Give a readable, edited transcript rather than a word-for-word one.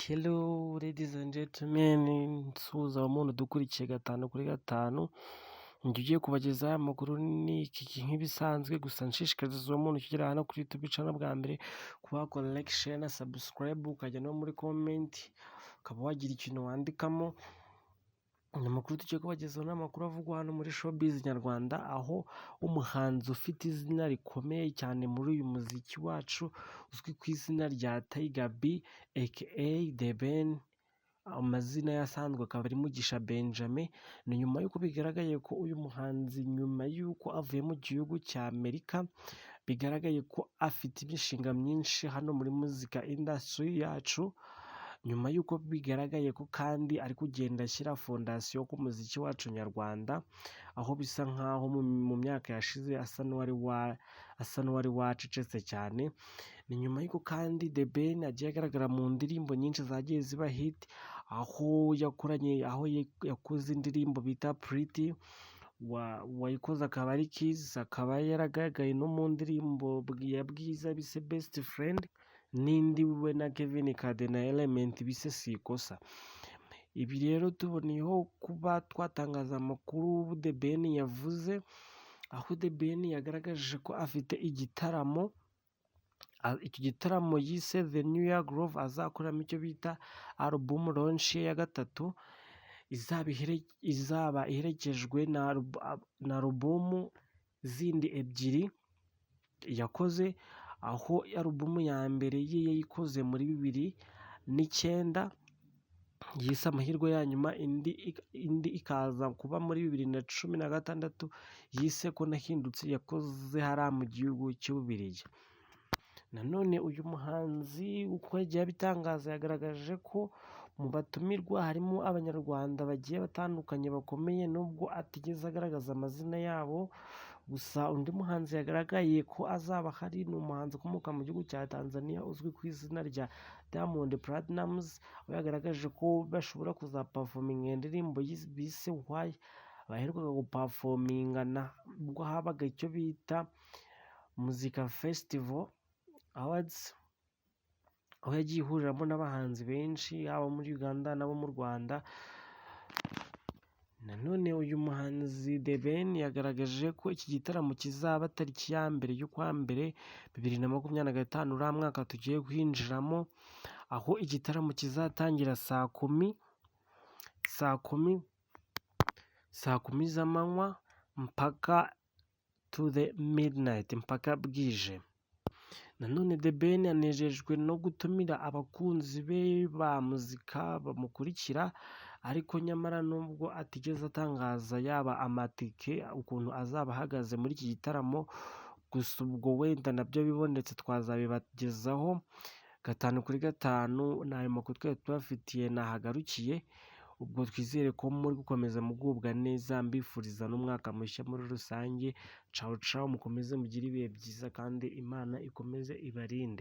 Hello ladies and gentlemen, nsuhuza umuntu udukurikiye gatanu kuri gatanu, njye ugiye kubagezaho aya makuru ni iki nk'ibisanzwe. Gusa nshishikariza uwo muntu ukigera hano kuri YouTube channel bwa mbere kuba wakora like, share na subscribe, ukajya no muri comment ukaba wagira ikintu wandikamo. Amakuru tugiye kubagezaho ni amakuru avugwa hano muri showbiz nyarwanda, aho umuhanzi ufite izina rikomeye cyane muri uyu muziki wacu uzwi ku izina rya Tiger B aka The Ben, amazina ye asanzwe akaba ari Mugisha Benjamin. Ni nyuma y'uko bigaragaye ko uyu muhanzi, nyuma y'uko avuye mu gihugu cya Amerika, bigaragaye ko afite imishinga myinshi hano muri muzika industry yacu, nyuma y'uko bigaragaye ko kandi ari kugenda ashyira fondasiyo ku muziki wacu nyarwanda, aho bisa nkaho mu myaka yashize asa n'uwari wacecetse cyane. Ni nyuma y'uko kandi The Ben agiye agaragara mu ndirimbo nyinshi zagiye ziba hit, aho yakoranye, aho yakoze indirimbo bita Pretty, wayikoze akaba ari Kiss, akaba yaragaragaye no mu ndirimbo ya Bwiza bise Best Friend, n'indi we na Kevin Kade na Element bise Sikosa. Ibi rero tuboneyeho kuba twatangaza amakuru The Ben yavuze, aho The Ben yagaragaje ko afite igitaramo, icyo gitaramo yise The New Year Groove, azakoreramo icyo bita album launch ye ya gatatu, izaba iherekejwe na album zindi ebyiri yakoze, aho album ya mbere ye yayikoze muri 2009 yise Amahirwe ya Nyuma, indi ikaza kuba muri 2016 yise Ko Nahindutse, yakoze hariya mu gihugu cy'Ububiligi. Nanone uyu muhanzi uko yagiye abitangaza, yagaragaje ko mu batumirwa harimo Abanyarwanda bagiye batandukanye bakomeye, nubwo atigeze agaragaza amazina yabo. Gusa undi muhanzi yagaragaye ko azaba ahari ni umuhanzi ukomoka mu gihugu cya Tanzania uzwi ku izina rya Diamond Platnumz, aho yagaragaje ko bashobora kuzaperforminga indirimbo bise Why, baherukaga guperformingana ubwo habaga icyo bita Muzika Festival Awards, aho yagiye ihuriramo n'abahanzi benshi haba muri Uganda n'abo mu Rwanda. Nanone uyu muhanzi The Ben yagaragaje ko iki gitaramo kizaba tariki ya 1 y'ukwa mbere 2025, uriya mwaka tugiye kwinjiramo, aho igitaramo kizatangira saa kumi z'amanywa mpaka to the midnight, mpaka bwije. Nanone The Ben anejejwe no gutumira abakunzi be ba muzika bamukurikira, ariko nyamara nubwo atigeze atangaza yaba amatike ukuntu azaba ahagaze muri iki gitaramo, gusa ubwo wenda nabyo bibonetse twazabibagezaho gatanu kuri gatanu. Ni ayo makuru twari tubafitiye nahagarukiye. Ubwo twizere ko muri gukomeza mugubwa neza, mbifuriza n'umwaka mushya muri rusange. Cawu cawu, mukomeze mugire ibihe byiza kandi Imana ikomeze ibarinde.